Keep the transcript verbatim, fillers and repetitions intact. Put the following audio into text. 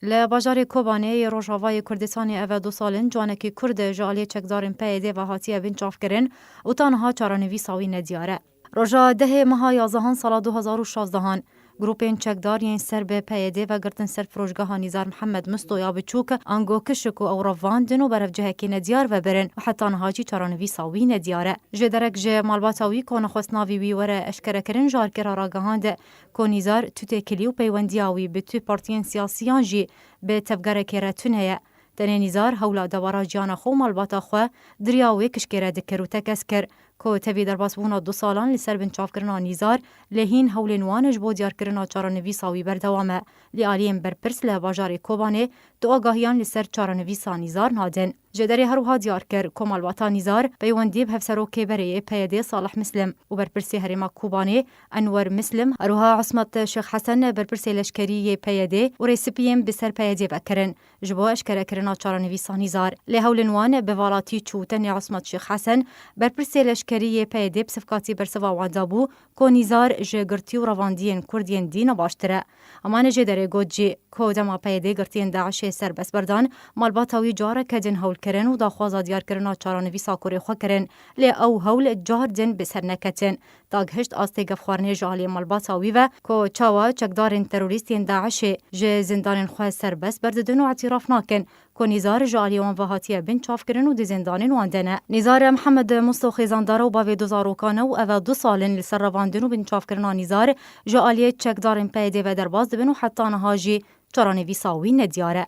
Li bajarê Kobanê yê Rojavayê Kurdistanê ev e du sal in ciwanekî Kurd ji aliyê çekdarên P Y D ve hatiye binçavkirin û ta niha çarenivîsa wî nediyar e. Roja dehê meha yazehan sala du hezar û şazdehan, grûpên çekdar yên ser bi P Y D ve girtin ser firojgeha Nîzar Mihemed Misto ya Biçûk, ango Kişik û ew revandin û berevcihekê nediyar ve birin û heta niha jî çarenivîsa wî nediyar e. Ji derek ji malbata wî ku nexwest navê wî were eşkerekirin ji alkera ragihand, ku Nîzar tu têkilî û peywendiya wî bi tu partiyên siyasiyan jî bi tevgerekê re tune ye. Tenê Nîzar hewla dewara jiyana xwe û malbata xwe di riya wê kişkê re dikir û tekez kir ku tevî derbasbûna du salan li ser binçavkirina Nîzar lê hîn hewlên wan ji bo diyarkirina çarenivîsa wî berdewam e. Lê aliyên berpirs li bajarê Kobanê tu agahiyan li ser çarenivîsa Nîzar nadin. Ji derê her wiha diyar kir ku malbata Nîzar peywendî bi hevserokê berê yê P Y D Salih Mislim û berpirsê herêma Kobanê Enwer Mislim, her wiha Ismet Şêx Hesen, berpirsê leşkerî yê P Y D û rêsipiyên bi ser P Y D ve kirin ji bo eşkerekirina çarenivîsa Nîzar. Lê hewlên wan bi valatî çû. Tenê Ismet Şêx Hesen, berpirsê leşkerî yê P Y D bi sivkatî bersiva wan dabû ku Nîzar ji girtî û revandiyên Kurd yên dî ne baştir e. Hema ne jê derê got jî ku dema P Y D girtiyên DAIŞê serbest berdan, malbata wî careke din hewl kirin û daxwaza diyarkirina çarenivîsa kurê xwe kirin, lê ew hewl car din bi ser neketin. Da gihişt astê gefxwarinê ji aliyê malbata wî ve ku çawa çekdarên terorîst yên DAIŞê ji zindanên xwe serbest berdidin û îtiraf nakin ku Nîzar ji aliyê wan ve hatiye binçavkirin û di zindanên wan de ne. Nîzar Mihemed Musto xêzandar û bavê du zarokan e û ev e du sal in li ser revandin û binçavkirina Nîzar ji aliyê çekdarên P Y D ve derbas dibin û heta niha jî çarenivîsa wî nediyar e.